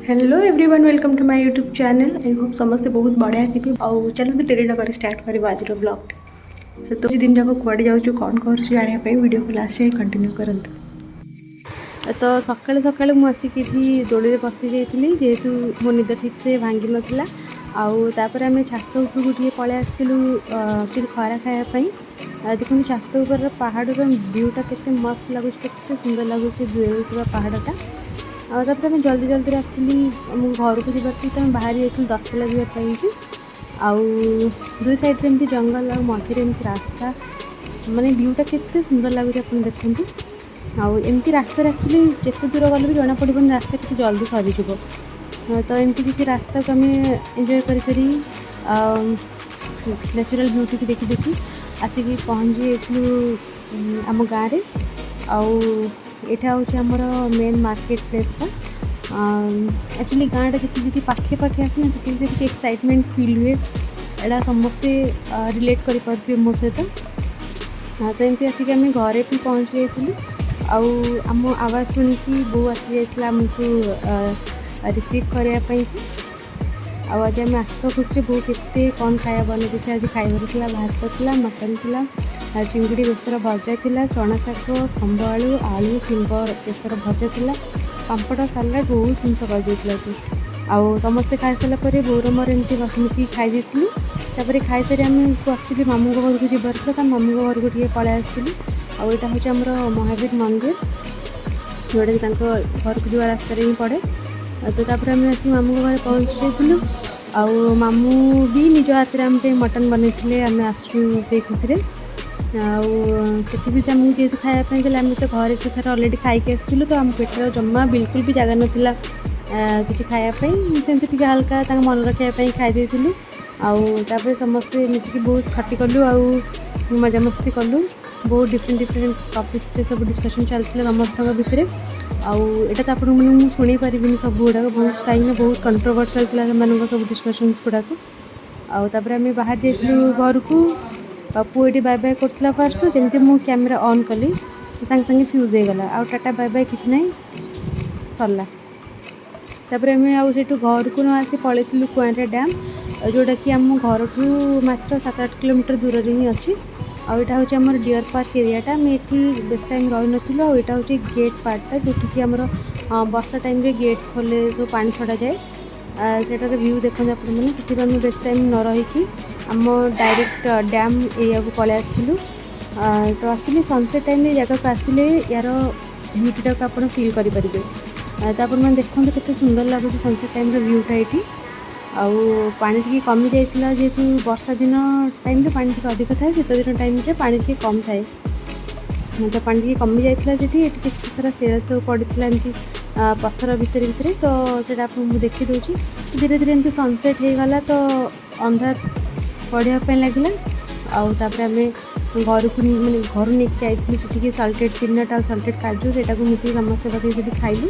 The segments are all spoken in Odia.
Hello everyone, welcome to my YouTube channel. I hope ସମସ୍ତେ ବହୁତ ବଢ଼ିଆ ଥିବେ। ଆଉ ଚାଲନ୍ତୁ, ଡେରି ନ କରି ଷ୍ଟାର୍ଟ କରିବା ଆଜିର ବ୍ଲଗ୍ଟି। ତ ଦିନ ଯାକ କୁଆଡ଼େ ଯାଉଛୁ, କ'ଣ କରୁଛୁ, ଜାଣିବା ପାଇଁ ଭିଡ଼ିଓକୁ ଲାଷ୍ଟ ଯାଏଁ କଣ୍ଟିନ୍ୟୁ କରନ୍ତୁ। ତ ସକାଳୁ ସକାଳୁ ମୁଁ ଆସିକି ଏଠି ଦୋଳିରେ ବସି ଯାଇଥିଲି, ଯେହେତୁ ମୋ ନିଦ ଠିକ୍ସେ ଭାଙ୍ଗିନଥିଲା। ଆଉ ତାପରେ ଆମେ ଛାତ ଉପରକୁ ଟିକେ ପଳେଇ ଆସିଥିଲୁ ଆକ୍ଚୁଆଲି ଖରା ଖାଇବା ପାଇଁ। ଆଉ ଦେଖନ୍ତୁ, ଛାତ ଉପରର ପାହାଡ଼ର ଭ୍ୟୁଟା କେତେ ମସ୍ତ ଲାଗୁଛି, କେତେ ସୁନ୍ଦର ଲାଗୁଛି ଦୂରରେ ଥିବା ପାହାଡ଼ଟା। ଆଉ ତାପରେ ଆମେ ଜଲ୍ଦି ଜଲ୍ଦିରେ ଆକ୍ଚୁଆଲି ଆମ ଘରକୁ ଯିବାର ଥିଲା, ତ ଆମେ ବାହାରି ଯାଇଥିଲୁ ଦଶପଲ୍ଲା ଯିବା ପାଇଁକି। ଆଉ ଦୁଇ ସାଇଡ଼୍ରେ ଏମିତି ଜଙ୍ଗଲ ଆଉ ମଝିରେ ଏମିତି ରାସ୍ତା, ମାନେ ଭ୍ୟୁଟା କେତେ ସୁନ୍ଦର ଲାଗୁଛି, ଆପଣ ଦେଖନ୍ତୁ। ଆଉ ଏମିତି ରାସ୍ତାରେ ଆକ୍ଚୁଆଲି ଯେତେ ଦୂର ଗଲେ ବି ଜଣାପଡ଼ିବନି, ରାସ୍ତା କେତେ ଜଲ୍ଦି ସରିଯିବ। ତ ଏମିତି କିଛି ରାସ୍ତାକୁ ଆମେ ଏନ୍ଜୟ କରି କରି, ନ୍ୟାଚୁରାଲ୍ ବ୍ୟୁଟିକୁ ଦେଖି ଦେଖି ଆସିକି ପହଞ୍ଚି ଯାଇଥିଲୁ ଆମ ଗାଁରେ। ଆଉ ଏଇଟା ହେଉଛି ଆମର ମେନ୍ ମାର୍କେଟ ପ୍ଲେସ୍ଟା। ଆକ୍ଚୁଆଲି ଗାଁଟା ଯେତିକି ଯେତିକି ପାଖେ ପାଖେ ଆସେ ନା, ସେତିକି ସେତିକି ଏକ୍ସାଇଟମେଣ୍ଟ ଫିଲ୍ ହୁଏ। ଏଇଟା ସମସ୍ତେ ରିଲେଟ୍ କରିପାରୁଥିବେ ମୋ ସହିତ। ତ ଏମିତି ଆସିକି ଆମେ ଘରେ ବି ପହଞ୍ଚି ଯାଇଥିଲୁ। ଆଉ ଆମ ଆୱାଜ ଶୁଣିକି ବୋଉ ଆସିଯାଇଥିଲା ଆମକୁ ରିସିଭ୍ କରିବା ପାଇଁକି। ଆଉ ଆଜି ଆମେ ଆସିବା ଖୁସିରେ ବୋଉ କେତେ କ'ଣ ଖାଇବା ବନେଇ ଦେଇଥିଲା। ଆଜି ଖାଇବାର ଥିଲା, ଭାତ ଥିଲା, ମଟନ୍ ଥିଲା, ଆଉ ଚିଙ୍ଗୁଡ଼ି ବେସର ଭଜା ଥିଲା, ଚଣା ଶାଗ, ଖମ୍ବ ଆଳୁ, ଆଳୁ ଶିମ୍ବ ବେସର ଭଜା ଥିଲା, ପାମ୍ପଡ଼, ସାଲାଡ଼, ବହୁତ ଜିନିଷ କରିଦେଇଥିଲା ସେ। ଆଉ ସମସ୍ତେ ଖାଇସାରିଲା ପରେ ବୋଉର ମୋର ଏମିତି ବସି ମିଶିକି ଖାଇ ଦେଇଥିଲୁ। ତାପରେ ଖାଇସାରି ଆମକୁ ଆକ୍ଚୁଆଲି ମାମୁଁଙ୍କ ଘରକୁ ଯିବାର ଥିଲା, ତ ମାମୁଁଙ୍କ ଘରକୁ ଟିକେ ପଳେଇ ଆସିଥିଲୁ। ଆଉ ଏଇଟା ହେଉଛି ଆମର ମହାବୀର ମନ୍ଦିର, ଯେଉଁଟାକି ତାଙ୍କ ଘରକୁ ଯିବା ରାସ୍ତାରେ ହିଁ ପଡ଼େ। ଆଉ ତ ତାପରେ ଆମେ ଆସିକି ମାମୁଁଙ୍କ ଘରେ ପହଞ୍ଚି ଯାଇଥିଲୁ। ଆଉ ମାମୁଁ ବି ନିଜ ହାତରେ ଆମ ପାଇଁ ମଟନ୍ ବନେଇଥିଲେ, ଆମେ ଆସୁଛୁ ସେଇ ଖୁସିରେ। ଆଉ ସେଠି ବି ସେ ଆମକୁ ଯେହେତୁ ଖାଇବା ପାଇଁ ଦେଲେ, ଆମେ ତ ଘରେ ଏତେ ସାରା ଅଲରେଡ଼ି ଖାଇକି ଆସିଥିଲୁ, ତ ଆମ ପେଟରେ ଜମା ବିଲକୁଲ ବି ଜାଗା ନଥିଲା କିଛି ଖାଇବା ପାଇଁ। ସେମିତି ଟିକେ ହାଲକା ତାଙ୍କ ମନ ରଖିବା ପାଇଁ ଖାଇ ଦେଇଥିଲୁ। ଆଉ ତାପରେ ସମସ୍ତେ ମିଶିକି ବହୁତ ଖଟି କଲୁ ଆଉ ମଜାମସ୍ତି କଲୁ। ବହୁତ ଡିଫରେଣ୍ଟ ଡିଫରେଣ୍ଟ ଟପିକ୍ସରେ ସବୁ ଡିସ୍କସନ୍ ଚାଲିଥିଲା ସମସ୍ତଙ୍କ ଭିତରେ। ଆଉ ଏଇଟା ତ ଆପଣଙ୍କୁ ମାନେ ମୁଁ ଶୁଣେଇ ପାରିବିନି ସବୁ ଗୁଡ଼ାକ, ବହୁତ, କାହିଁକିନା ବହୁତ କଣ୍ଟ୍ରୋଭର୍ସିଆଲ୍ ଥିଲା ସେମାନଙ୍କ ସବୁ ଡିସ୍କସନ୍ସ ଗୁଡ଼ାକ। ଆଉ ତାପରେ ଆମେ ବାହାରି ଯାଇଥିଲୁ ଘରକୁ। ଆଉ ପୁଅ ଏଠି ବାଏ ବାଏ କରୁଥିଲା ଫାଷ୍ଟ, ଯେମିତି ମୁଁ କ୍ୟାମେରା ଅନ୍ କଲି, ସାଙ୍ଗେ ସାଙ୍ଗେ ଫ୍ୟୁଜ୍ ହେଇଗଲା। ଆଉ ଟାଟା ବାଏ ବାଏ କିଛି ନାହିଁ, ସରିଲା। ତାପରେ ଆମେ ଆଉ ସେଇଠୁ ଘରକୁ ନ ଆସି ପଳେଇଥିଲୁ କୁଆଁରିଆ ଡ୍ୟାମ୍, ଯେଉଁଟାକି ଆମ ଘରଠୁ ମାତ୍ର 7-8 କିଲୋମିଟର ଦୂରରେ ହିଁ ଅଛି। ଆଉ ଏଇଟା ହେଉଛି ଆମର ଡିଅର୍ ପାର୍କ ଏରିଆଟା। ଆମେ ଏଠି ବେଶୀ ଟାଇମ୍ ରହିନଥିଲୁ। ଆଉ ଏଇଟା ହେଉଛି ଗେଟ୍ ପାର୍ଟଟା, ଯେଉଁଠିକି ଆମର ବର୍ଷା ଟାଇମ୍ରେ ଗେଟ୍ ଖୋଲେ, ସବୁ ପାଣି ଛଡ଼ାଯାଏ। ସେଟାର ଭ୍ୟୁ ଦେଖନ୍ତୁ ଆପଣମାନେ। ସେଥିପାଇଁ ଆମେ ବେଶୀ ଟାଇମ୍ ନ ରହିକି ଆମ ଡାଇରେକ୍ଟ ଡ୍ୟାମ୍ ଏରିଆକୁ ପଳେଇ ଆସିଥିଲୁ। ତ ଆକ୍ଚୁଆଲି ସନସେଟ୍ ଟାଇମ୍ରେ ଏ ଜାଗାକୁ ଆସିଲେ ୟାର ବ୍ୟୁଟିଟାକୁ ଆପଣ ଫିଲ୍ କରିପାରିବେ। ତ ଆପଣମାନେ ଦେଖନ୍ତୁ, କେତେ ସୁନ୍ଦର ଲାଗୁଛି ସନସେଟ୍ ଟାଇମ୍ର ଭ୍ୟୁଟା ଏଇଠି। ଆଉ ପାଣି ଟିକେ କମି ଯାଇଥିଲା, ଯେହେତୁ ବର୍ଷା ଦିନ ଟାଇମ୍ରେ ପାଣି ଟିକେ ଅଧିକ ଥାଏ, ଶୀତ ଦିନ ଟାଇମ୍ରେ ପାଣି ଟିକେ କମ୍ ଥାଏ। ତ ପାଣି ଟିକେ କମି ଯାଇଥିଲା ସେଠି। ଏଠି କେତେ ସାରା ସେଲ୍ ସବୁ ପଡ଼ିଥିଲା ଏମିତି ପଥର ଭିତରେ ଭିତରେ, ତ ସେଇଟା ଆପଣଙ୍କୁ ମୁଁ ଦେଖିଦେଉଛି। ଧୀରେ ଧୀରେ ଏମିତି ସନସେଟ୍ ହେଇଗଲା, ତ ଅନ୍ଧାର ପଡ଼ିବା ପାଇଁ ଲାଗିଲା। ଆଉ ତାପରେ ଆମେ ଘରକୁ ମାନେ ଘରୁ ନେଇକି ଯାଇଥିଲୁ ସେଠିକି ସଲ୍ଟେଡ଼ ପିନଟ୍ ଆଉ ସଲ୍ଟେଡ଼ କାଜୁ, ସେଇଟାକୁ ମିଶିକି ସମସ୍ତେ ବସିକି ସେଠି ଖାଇଲୁ।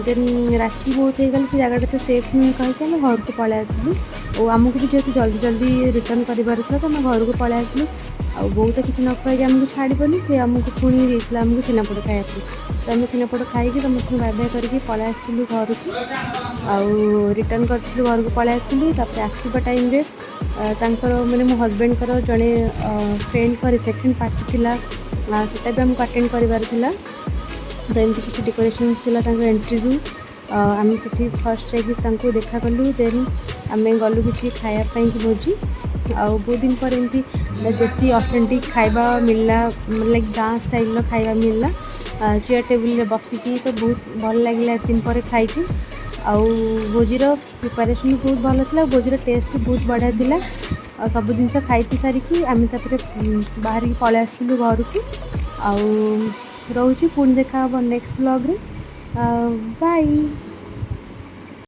ଦେନ୍ ରାତି ବହୁତ ହେଇଗଲା, ସେ ଜାଗାଟା ତ ସେଫ୍ ନୁହେଁ କହିକି ଆମେ ଘରକୁ ପଳେଇ ଆସିଲୁ। ଆଉ ଆମକୁ ବି ଯେହେତୁ ଜଲ୍ଦି ଜଲ୍ଦି ରିଟର୍ନ କରିବାର ଥିଲା, ତ ଆମେ ଘରକୁ ପଳେଇ ଆସିଲୁ। ଆଉ ବୋଉ ତ କିଛି ନ କହିକି ଆମକୁ ଛାଡ଼ିବନି, ସେ ଆମକୁ ପୁଣି ଦେଇଥିଲା ଆମକୁ ଛେନାପୋଡ଼ ଖାଇବାକୁ। ତ ଆମେ ଛେନାପୋଡ଼ ଖାଇକି ସମସ୍ତଙ୍କୁ ବାଏ ବାଏ କରିକି ପଳେଇ ଆସିଥିଲୁ ଘରକୁ। ଆଉ ରିଟର୍ନ କରିଥିଲୁ, ଘରକୁ ପଳେଇ ଆସିଥିଲୁ। ତାପରେ ଆସିବା ଟାଇମ୍ରେ ତାଙ୍କର, ମାନେ ମୋ ହଜବେଣ୍ଡଙ୍କର ଜଣେ ଫ୍ରେଣ୍ଡଙ୍କ ରିସେପସନ୍ ପାର୍ଟି ଥିଲା, ସେଟା ବି ଆମକୁ ଆଟେଣ୍ଡ କରିବାର ଥିଲା। ତ ଏମିତି କିଛି ଡେକୋରେସନ୍ସ ଥିଲା ତାଙ୍କ ଏଣ୍ଟ୍ରିରୁ। ଆମେ ସେଠି ଫାର୍ଷ୍ଟ ଯାଇକି ତାଙ୍କୁ ଦେଖା କଲୁ। ଦେନ୍ ଆମେ ଗଲୁ କିଛି ଖାଇବା ପାଇଁକି ଭୋଜି। ଆଉ ବହୁତ ଦିନ ପରେ ଏମିତି ଦେଶୀ ଅଥେଣ୍ଟିକ୍ ଖାଇବା ମିଳିଲା, ଲାଇକ୍ ଗାଁ ଷ୍ଟାଇଲ୍ର ଖାଇବା ମିଳିଲା ଚେୟାର ଟେବୁଲରେ ବସିକି। ତ ବହୁତ ଭଲ ଲାଗିଲା ଏତେ ଦିନ ପରେ ଖାଇକି। ଆଉ ଭୋଜିର ପ୍ରିପାରେସନ୍ ବି ବହୁତ ଭଲ ଥିଲା ଆଉ ଭୋଜିର ଟେଷ୍ଟ ବି ବହୁତ ବଢ଼ିଆ ଥିଲା। ଆଉ ସବୁ ଜିନିଷ ଖାଇ ପିଇ ସାରିକି ଆମେ ତାପରେ ବାହାରିକି ପଳେଇ ଆସିଥିଲୁ ଘରକୁ। ଆଉ ରହୁଛି, ପୁଣି ଦେଖା ହେବ ନେକ୍ସଟ ବ୍ଲଗ୍ରେ। ବାଇ।